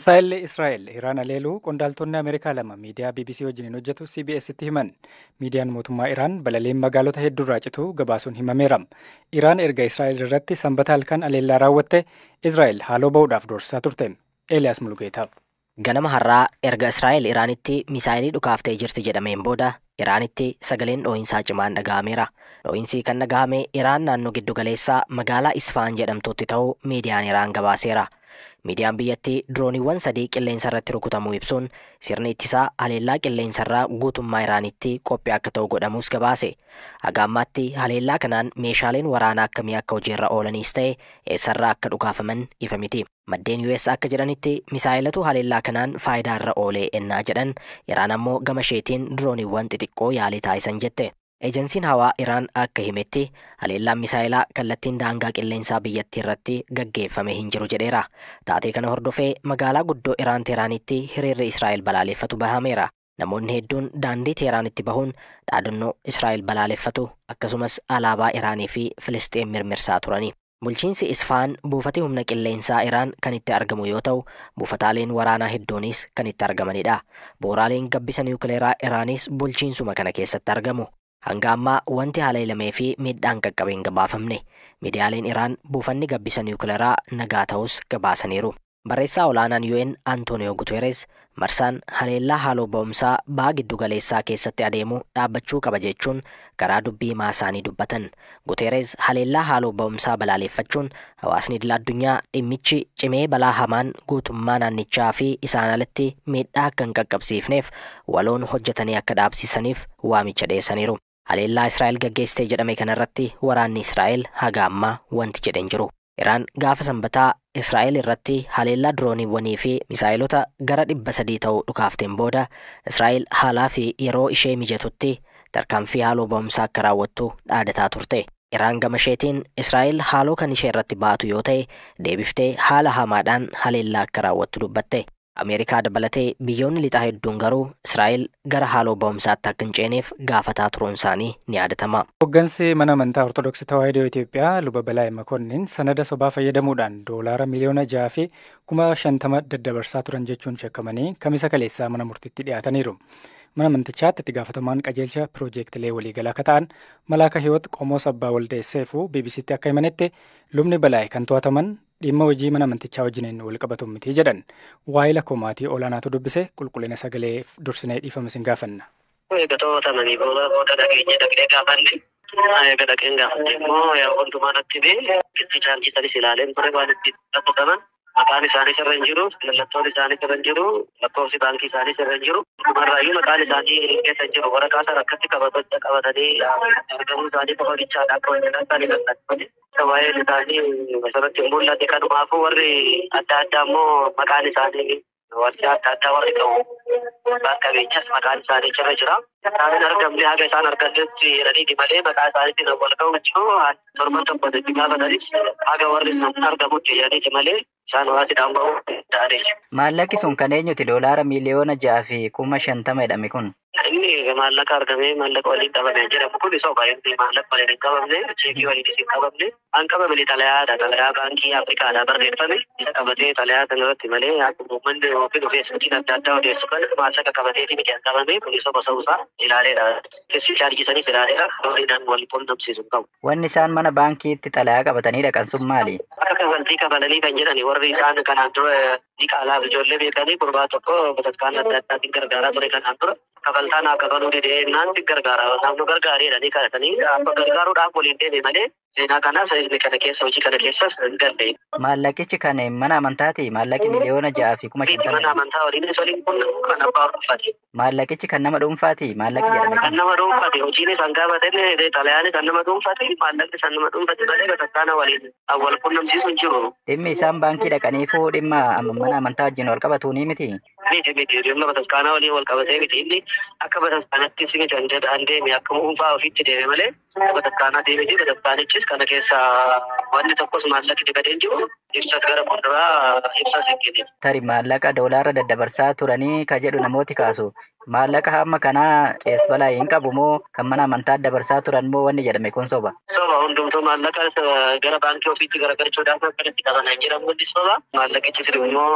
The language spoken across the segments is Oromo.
Misaa'elli Israa'el Iraan aleeluu qondaaltonni Ameerikaa lama miidiyaa BBC wajjiniin hojjetu CBS'tti himan. Miidiyaan mootummaa Iraan balaliin magaalota hedduurraa cituu gabaasuun himameera. Iraan erga Israa'el irratti Sanbata halkan aleellaa raawwatte Israa'el haaloo ba'uudhaaf doorsisaa turte. Eeliyaas Mulugeetaa. Ganama har'aa erga Israa'el Iraanitti misaa'ilii dhukaaftee jirti jedhameen booda Iraanitti sagaleen dhoo'insaa cimaan dhaga'ameera. Dhoo'insi kan dhaga'ame Iraan naannoo giddugaleessaa magaalaa Isfaan jedhamtutti ta'uu miidiyaan Iraan gabaaseera. Miidiyaan biyyattii dirooniiwwan 3 qilleensa irratti rukutamuu ibsuun sirni ittisaa haleellaa qilleensarraa guutummaa Iraanitti qophii akka ta'u godhamus gabaase. Haga ammaatti haleellaa kanaan meeshaaleen waraanaa akkamii akka hojiirra oolaniis ta'e eessarraa akka dhukaafaman ifa miti. Maddeen US akka jedhanitti misaa'ilatu haleellaa kanaan faayidaarra oolee ennaa jedhan, Iraan ammoo gama isheetiin dirooniiwwan xixiqqoo yaalii taasisan jette. Ejensiin hawaa Iraan akka himetti haleellaan misaa'ilaa kallattiin daangaa qilleensaa biyyattii irratti gaggeeffame hin jiru jedheera. Taatee kana hordofee magaalaa guddoo Iraan Teeraanitti hiriirri Israa'el balaaleffatu bahameera. Namoonni hedduun daandii Teeraanitti bahuun dhaadannoo Israa'el balaaleffatu akkasumas alaabaa Iraanii fi Filisxeen mirmirsaa turani. Bulchiinsi Isfaan buufati humna qilleensaa Iraan kan itti argamu yoo ta'u, buufataaleen waraanaa hedduunis kan itti argamanidha. Bu'uuraaleen gabbisa niwukileeraa Iraanis bulchiinsuma kana keessatti argamu. Hanga ammaa wanti haleelamee fi miidhaan qaqqabe hin gabaafamne. Miidiyaaleen Iraan buufanni gabbisa niwukileeraa nagaa ta'us gabaasaniiru. Barreessaa olaanaan UN Antonio Guterres marsaan haleellaa haaloo ba'umsaa baha giddugaleessaa keessatti adeemu dhaabbachuu qaba jechuun karaa dubbii himaa isaanii dubbatan. Guterres haleellaa haaloo ba'umsaa balaaleffachuun hawaasni idil addunyaa dhimmichi cimee balaa hamaan guutummaa naannichaa fi isaan alatti miidhaa akka hin qaqqabsiifneef waloon hojjetanii akka dhaabsisaniif waamicha dhiyeessaniiru. Haleellaa Israa'el gaggeessitee jedhame kanarratti waraanni Israa'el haga ammaa wanti jedhe hin jiru. Iraan gaafa Sanbataa Israa'el irratti haleellaa dirooniiwwanii fi misaa'ilota gara 300 ta'uu dhukaafteen booda Israa'el haalaa fi yeroo ishee mijatutti tarkaanfii haaloo ba'umsaa akka raawwattu dhaadataa turte. Iraan gama isheetiin Israa'el haaloo kan ishee irratti baatu yoo ta'e deebiftee haala hamaadhaan haleellaa akka raawwattu dubbatte. Ameerikaa dabalatee biyyoonni lixaa hedduun garuu Israa'el gara haaloo ba'umsaatti akka hin ceeneef gaafataa turuun isaanii ni yaadatama. Hoggansi mana amantaa Ortodoksii Tawaahidoo Itoophiyaa Luba Balaay Makonnin sanada sobaa fayyadamuudhaan doolaara 6,050,000 daddabarsaa turan jechuun shakkamanii Kamisa kaleessaa mana murtiitti dhiyaataniiru. Mana amantichaatti itti gaafatamaan qajeelcha piroojeektilee waliigalaa akka ta'an Malaaka Hiwoot Qomoos Abbaa Waldeesseefuu BBCtti akka himanitti lubni Balaay kan to'ataman dhimma hojii mana amantichaa wajjiniin wal qabatu miti jedhan. Waa'ee komaatii olaanaatu dubbise, qulqullina sagalee dursinee dhiifama isin gaafanna. Eega to'atamanii booda dhageenya dhaqnee gaafanne. Eega dhaqeen gaafanne immoo yaa hundumaa natti himee itti chaalchisanis ilaaleen ture waan itti dhaqqabaman. Maqaan isaanii sirra hin jiru, mallattoon isaanii sirra hin jiru, lakkoofsi baankii isaanii sirra hin jiru. Dhumarraayyuu maqaan isaanii keessa hin jiru. Waraqaa sana akkatti qabatanii argamuu isaanii qofa bichaadha akka wajjin isaanii maxxanfame. Waa'een isaanii asirratti hin mul'ate. Kanumaafuu warri adda addaa immoo maqaan isaanii warshaa adda addaa warri qabu abbaan qabeenyas maqaan isaanii irra jira. Isaan hin argamne, haga isaan argannetti jedhaniiti malee maqaa isaaniitiin wal ga'u jiru. Torban tokko itti gaafatanis haga warri sun argamutti jedhaniiti malee isaan hawaasiidhaan ba'uu danda'anii. Maallaqi sun kan eenyuti? Doolaara 6,050,000 jedhame kun? Inni maallaqa argamee maallaqa waliin qabame jedhamu kun soba. Inni maallaqa waliin hin qabamne, cheekii waliinis hin qabamne. Kan qabame xalayaadha. Xalayaa baankii Afrikaadhaa barreeffame. Isa qabatee xalayaa sana irratti malee akkuma uummanni yookiin feesbuukiin adda addaa odeessu kan maallaqa qabateeti miti kan qabame. Kun soba ta'uusaa ilaaleedha. Keessi chaarjisanis ilaaleedha. Waliin wal quunnamsiisu hin qabu. Wanni isaan mana baankiitti xalayaa qabatanii dhaqan sun maali? Akka kafaltii kafalanii kan jedhani warri isaan kanaan dura diqaalaaf ijoollee beekanii gurbaa tokko bataskaana adda addaatiin gargaaraa ture kanaan dura. Kafaltaa naa kafaluu didee naan gargaara. Namnu gargaaree jedhanii kadhatanii akka gargaaruudhaaf waliin deeme malee seenaa kanaas inni kana keessa hojii kana keessas hin galle. Maallaqichi kan mana amantaati? Maallaqi 6,050,000. Mana amantaa waliinis waliin kun kan abbaa dhuunfaati. Maallaqichi kan nama dhuunfaati? Maallaqi jedhame Kan nama dhuunfaati. Hojiinis kan gaafatan xalayaanis kan nama dhuunfaati. Maallaqni kan nama dhuunfaati malee bataskaana waliin wal quunnamsiisu hin jiru. Dhimmi isaan baankii dhaqaniifuu dhimma mana amantaa wajjin wal qabatu ni miti? Miti miti, dhimma bataskaanaa waliin wal qabatee miti. Inni akka bataskaanattis miti an deeme, akka dhuunfaa ofiitti deeme malee Bataskaanaa deemee bataskaanichis kana keessa wanni tokkos maallaqni badee hin jiru ibsas gara fuulduraa ibsas hin kennin. Tarii maallaqa doolaara daddabarsaa turanii ka jedhu namooti kaasu. Maallaqa hamma kanaa qees Balaa hin qabu moo kan mana amantaa dabarsaa turan moo wanni jedhame kun soba? Soba hundumtuu maallaqa gara baankii ofiitti garagalchuudhaaf akkanatti qaban hin jedhamu hundi soba. Maallaqichis immoo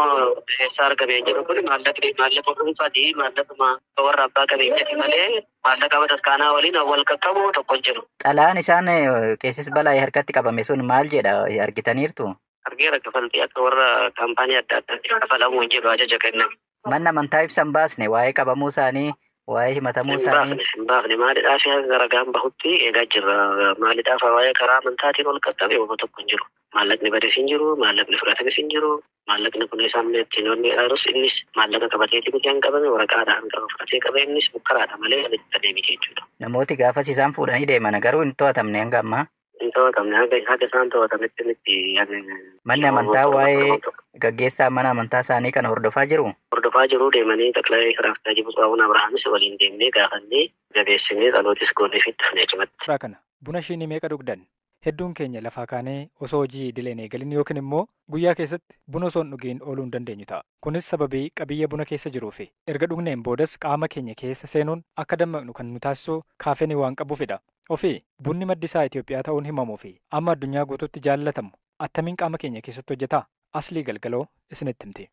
eessaa argame hin jedhu kun maallaqni maallaqa dhuunfaati maallaquma warra abbaa qabeenyaati malee maallaqa bataskaanaa waliin wal qaqqabu tokko hin jiru. Xalayaan isaan qeessis Balaa harkatti qabame sun maal jedha argitaniirtu? Argeera kafaltii akka warra kaampaanii adda addaatti kafalamu hin jedhu ajaja kenname. Manni amantaa ibsa hin baasne waa'ee qabamuu isaanii waa'ee himatamuu isaanii. Hin baafne maalidhaaf ragaan bahutti eegaa jirra. Maalidhaaf waa'ee karaa amantaatiin ol qaqqabe waan tokko hin jiru. Maallaqni bades hin jiru, maallaqni fudhatames hin jiru, maallaqni kun isaan ittiin wanni ilaalus innis maallaqa qabateeti miti kan qabame waraqaadhaan qaba fudhatee qabe innis bukkaraadha malee walitti miti jechuudha. Namooti gaafas isaan fuudhanii deeman garuu hin to'atamne hanga ammaa. Hin to'atamne haga isaan to'atametti miti. Manni amantaa waa'ee gaggeessaa mana amantaa isaanii kana hordofaa jiru? Hordofaa jiru deemanii xaqilaa karaaftaa jiru Abuna Abrahaamis waliin deemnee gaafannee jabeessinee dhalootis goonee fi dhufnee cimatti. Suuraa kana buna ishiin meeqa dhugdan? Hedduun keenya lafaa kaanee osoo hojii idileen eegalin yookiin immoo guyyaa keessatti buna osoo hin dhugiin ooluu hin dandeenyu ta'a. Kunis sababii qabiyyee buna keessa jiruu fi erga dhugneen boodas qaama keenya keessa seenuun akka dammaqnu kan nu taasisu kaafeenii waan qabuufidha. Ofii bunni maddi isaa Itoophiyaa ta'uun himamuu fi amma addunyaa guutuutti jaallatamu attamiin qaama keenya keessatti hojjetaa? Aslii Galgaloo isinitti himti.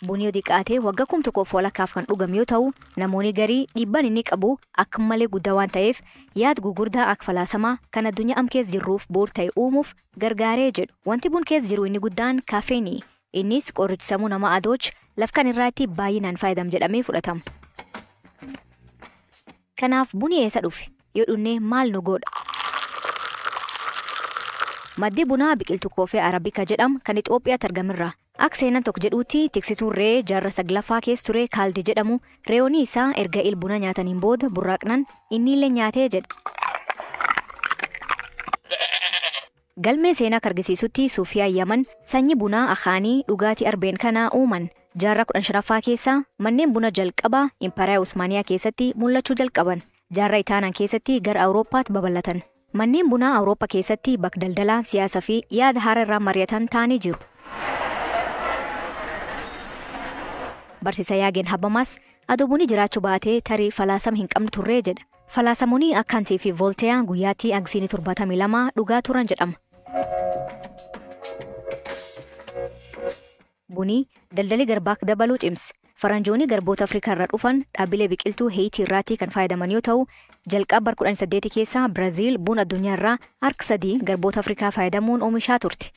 Bunni xiqqaatee waggaa 1000 kan dhugame yoo ta'u namoonni garii dhiibbaan inni qabu akka malee guddaa waan ta'eef yaad gugurdaa akka falaasamaa kan addunyaa am keessa jirruuf bu'uura ta'e uumuuf gargaaree jedhu. Wanti bun keessa jiru inni guddaan kaafeenii. Innis qoricha sammuu nama adooch laf kan irraatti baay'inaan fayyadamu jedhamee fudhatama. Kanaaf buni eessa dhufe? Yoo dhunne maal nu godha? Maddi bunaa biqiltuu koofee Arabikaa jedhamu kan Itoophiyaatti argamirra. Akka seenaan tokko jedhuutti tiksituun re'ee jaarraa 9ffaa keessa ture Kaaldi jedhamu re'oonni isaa erga buna nyaataniin booda burraaqnan inni illee nyaatee jedha. Galmee seenaa kan argisiisutti Suufiyaa Yaman sanyii bunaa akaanii dhugaatii arbeen kanaa uuman. Jaarraa 15ffaa keessa manneen buna jalqabaa Impaariyaa Usmaaniyaa keessatti mul'achuu jalqaban. Jaarraa Itaanaan keessatti gara Awurooppaatti babal'atan. Manneen bunaa Awurooppaa keessatti bakka daldalaa, siyaasaa fi yaada haaraa irraa mari'atan ta'anii jiru. Barsiisaa Yaageen Habamaas adoo bunni jiraachuu baatee tarii falaasama hin qabnu turree jedha. Falaasamoonni akka Kantii fi Voolteyaa guyyaatti agsiinii 72 dhugaa turan jedhama. Bunni daldalli garbaa dabaluu cimse. Faranjoonni garboota Afrikaa irraa dhufan dhaabbilee biqiltuu Heeyitii irraatti kan fayyadaman yoo ta'u, jalqaba bara 18 keessa Biraaziil buna addunyaa irraa harka 3 garboota Afrikaa fayyadamuun oomishaa turte.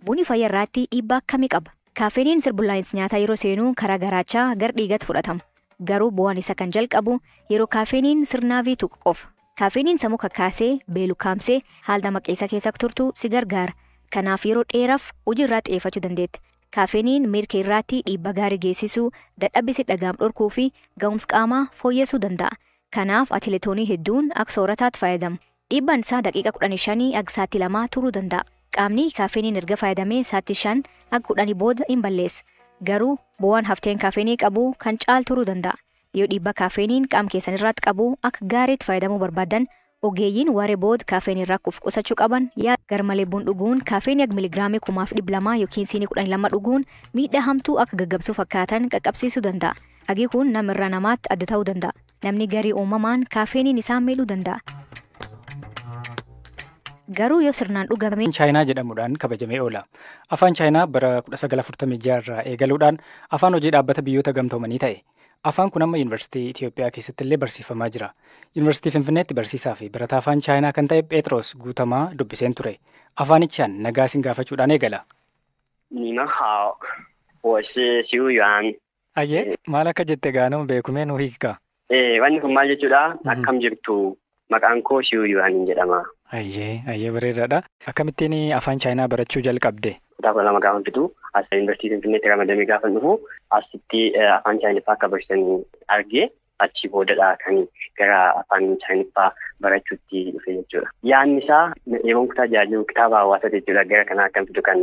Bunni fayyaa irratti dhiibbaa akkamii qaba? Kaafeeniin sirbullaa'insi nyaataa yeroo seenuu karaa garaachaa gara dhiigatti fudhatama. Garuu bu'aan isa kan jalqabu yeroo kaafeeniin sirnaafi tuqu qofa. Kaafeeniin sammuu kakkaasee, beelu kaamsee, haala dammaqeessa keessa turtu si gargaara. Kanaaf yeroo dheeraaf hojii irraa xiyyeeffachuu dandeetta. Kaafeeniin miirka irratti dhiibbaa gaarii geessisuu, dadhabbii dhagaam dhorkuu fi ga'umsa qaamaa fooyyessuu danda'a. Kanaaf atileetonni hedduun akka soorataatti fayyadamu. Dhiibbaan isaa daqiiqa 15 hanga sa'aatii 2 turuu danda'a. Qaamni kaafeeniin erga fayyadamee sa'aatii 5 hanga 10 booda hin balleessa. Garuu bu'aan hafteen kaafeenii qabu kan caal turuu danda'a. Yoo dhiibbaa kaafeeniin qaama keessan irratti qabu akka gaariitti fayyadamuu barbaadan ogeeyyiin waaree booda kaafeenii irraa of qusachuu qaban yaada garmalee bun dhuguun kaafeenii akka miligiraamii 2200 yookiin siinii 12 dhuguun miidhaa hamtuu akka gaggabsuu fakkaatan qaqqabsiisuu danda'a. Hagi kun nama irraa namaatti adda ta'uu danda'a. Namni garii uumamaan kaafeeniin isaan miidhuu danda'a. Garuu yoo sirnaan dhugame Chaayinaa jedhamuudhaan kabajamee oola. Afaan Chaayinaa bara 1946 irraa eegaluudhaan afaan hojii dhaabbata biyyoota gamtoomanii ta'e. Afaan kun amma Yuunivarsiitii Itoophiyaa keessatti illee barsiifamaa jira. Yuunivarsiitii Finfinneetti barsiisaa fi barataa afaan Chaayinaa kan ta'e Phexros Guutamaa dubbiseen ture. Afaanichaan nagaa isin gaafachuudhaan eegala. 你们好，我是徐务员。 Ayyee maal akka jette gaanuma beekumee nu hiika. Wanni kun maal jechuudha? Akkam jirtu? Maqaan koo Shiu Yuwaanin jedhama. Ayyee ayyee bareedaadha. Akkamittiin afaan Chaayinaa barachuu jalqabde? Kutaa 12 gaafa fitu as yuunivarsiitii Finfinneetti ramadamee gaafa dhufu asitti afaan Chaayiniffaa akka barsiisan argee achi boodadha kan gara afaan Chaayiniffaa barachuutti dhufe jechuudha. Yaadni isaa yeroon kutaa 6 jiru kitaaba hawaasaa jechuudha gara kanaa akkam fidu kan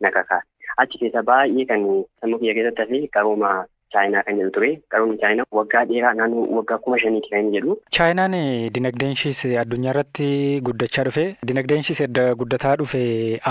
na kakaase. Achi keessa baay'ee kan sammuu kiyya keessatti hafe qarooma Chaayinaa kan jedhu ture. Qaroomni Chaayinaa waggaa dheeraa naannoo waggaa 5000 kan inni jedhu. Chaayinaan dinagdeen ishiis addunyaa irratti guddachaa dhufe. Dinagdeen ishiis edda guddataa dhufe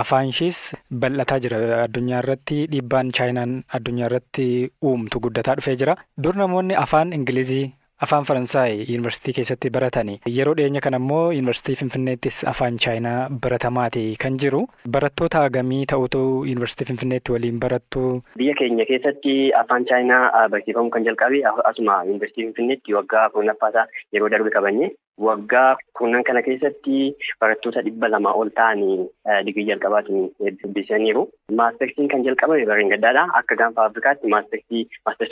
afaan ishiis bal'ataa jira. Addunyaa irratti dhiibbaan Chaayinaan addunyaa irratti uumtu guddataa dhufee jira. Dur namoonni afaan Ingilizii, afaan Faransaay yuunivarsiitii keessatti baratani. Yeroo dhiyeenya kana immoo yuunivarsiitii Finfinneettis afaan Chaayinaa baratamaati kan jiru. Barattoota hagamii ta'utu yuunivarsiitii Finfinneetti waliin barattu? Biyya keenya keessatti afaan Chaayinaa barsiifamuu kan jalqabe asuma yuunivarsiitii Finfinneetti waggaa 10ffaasaa yeroo darbe kabajne. Waggaa 10 kana keessatti barattoota 200 ol ta'anii digirii jalqabaatiin eebbisaniiru. Maastarsiin kan jalqabame barreen gaddaadha. Akka gaanfa Afrikaatti maasters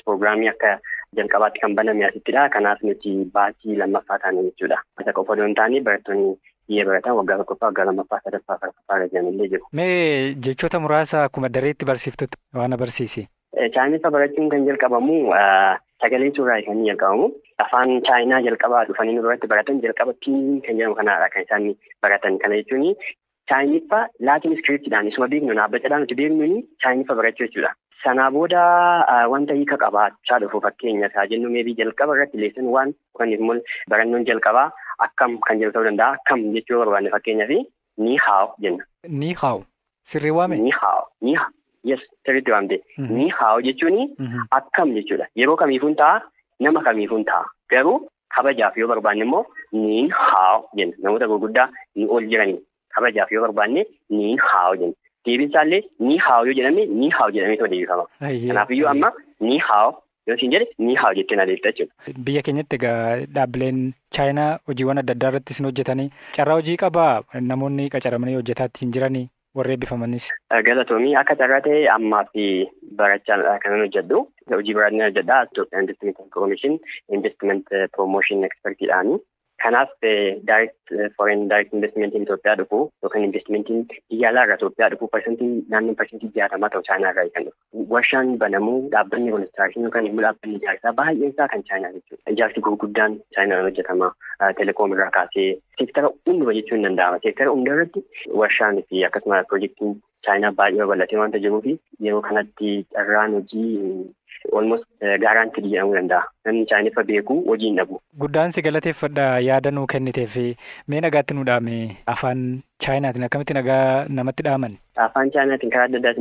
piroogiraamii akka jalqabaatti kan baname asittidha. Kanaaf nuti baasii lammaffaa taane jechuudha. Isa qofa osoo hin taane barattoonni biyya baratan waggaa 1ffaa, waggaa 2ffaa, 3ffaa, 4ffaa irra jiran illee jiru. Mee jechoota muraasa akkuma dareetti barsiiftutti waan barsiisi. Chaayiniffa barachuun kan jalqabamu sagalee suuraa kan jalqabamu. Afaan Chaayinaa jalqabaa dhufanii nu biratti baratan jalqaba Pinyin kan jedhamu kanaadha kan isaan baratan. Kana jechuun Chaayiniffa Laatin iskiriptiidhaan isuma beeknu dhaabbataadhaan nuti beeknuun Chaayiniffa barachuu jechuudha. Sanaa booda wanta hiika qabaachaa dhufu fakkeenyaaf haa jennu meebii jalqaba irratti leessan waan yookaan immoo barannoon jalqabaa akkam kan jedhu ta'uu danda'a. Akkam jechuu barbaanne fakkeenyaaf ni haaw jenna. Ni haaw. Sirrii waame? Ni haaw. Ni haaw. Yes, sirriitti waamte. Ni haaw jechuun akkam jechuudha. Yeroo kamiifuu ta'a, nama kamiifuu ta'a. Garuu kabajaaf yoo barbaanne immoo niin haaw jenna. Namoota gurguddaa ni ol jiranii kabajaaf yoo barbaanne niin haaw jenna. Deebiin ni haaw yoo jedhame ni haaw jedhamee ta'uu deebifama. Kanaafiyyuu amma ni haaw yoo siin jedhe ni haaw jettee na deebita jechuudha. Biyya keenyatti egaa dhaabbileen Chaayinaa hojiiwwan adda addaa irratti isin hojjetanii carraa hojii qabaa namoonni qacaramanii hojjetaatti hin jiranii warri eebbifamanis. Galatoomii akka carraa ta'e ammaa fi barachaa kanan hojjedhu. Hojii biraan hojjedha. Itoophiyaa Investment Commission Investment Promotion Expertiidhaani. Kanaaf direct foreign direct investmentiin Itoophiyaa dhufu yookaan investmentiin biyya alaa irraa Itoophiyaa dhufu parsantii naannoo 60% ta'u Chaayinaa irraa kan dhufu. Warshaan banamuu dhaabbanni konistiraakshini yookaan immoo dhaabbanni ijaarsaa baay'een isaa kan Chaayinaa jechuudha. Ijaarsi gurguddaan Chaayinaan hojjetama. Telekoom irraa kaasee seektara hunduma jechuun hin danda'ama. Seektara hunda irratti warshaan fi akkasuma piroojeektiin Chaayinaa baay'ee babal'atee waanta jiruuf yeroo kanatti carraan hojii almost guaranteed jedhamuu danda'a. Namni Chaayiniffa beeku hojii hin dhabu. Guddaan si galateeffadha yaada nuu kenniteef mee nagaatti nu dhaame afaan Chaayinaatiin akkamitti nagaa namatti dhaaman? Afaan Chaayinaatiin karaa adda addaatiin